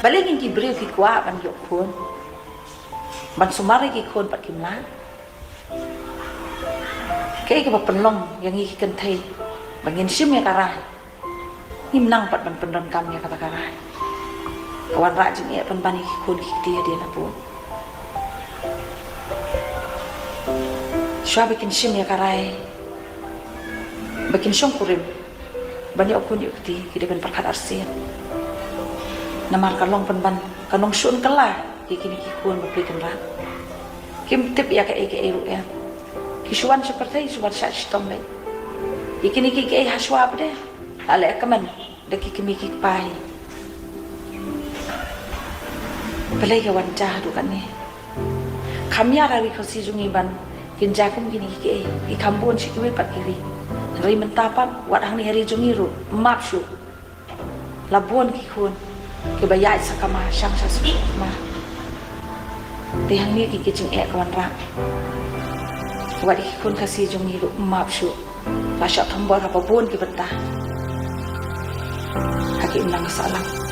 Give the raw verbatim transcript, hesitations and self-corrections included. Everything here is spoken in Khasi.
Balei ngin ki briew ki kwah ban ïoh khun, ban sumar ïa ki khun pat kim lah? Kaei kaba pynlong ïa ngi ki kynthei ba ngin shim ïa ka rai? Ngim nang pat ban pyndonkam ïa kata ka rai. Ka wanrah jingeh pynban ïa ki khun ki kti hadien la bun. Shuwa ba kin shim ïa ka rai ba kin shongkurim ban ïoh khun ïoh kti, ki dei ban pyrkhat arsien. Namar ka long pynban ka nongshun kylla ïa kine ki khun ba phi kynrad. Kim tip ïa kaei kaei ruh em. Ki shu wan sha pyrthei, shu wan shah shitom beit. Ïa kine kiei kiei ha shuwa pat de la leh kmen da ki kmie ki kpa hi. Balei ka wan jia haduh katne? Kham ïar ha ri Khasi jong ngi ban kin jia kum kine kiei kiei, ki kham bun sha kiwei pat ki ri. Hynrei mynta pat wat hangne ha ri jong ngi ruh map shuh. La bun ki khun kiba ïaid sha kama, shang sha suk ma. Te hangne ki, ki jingeh ka wanrah. Wat ki khun Khasi jong ngi ruh map shuh. La shah thombor ha ba bun ki bynta. Ha ki imlang sahlang.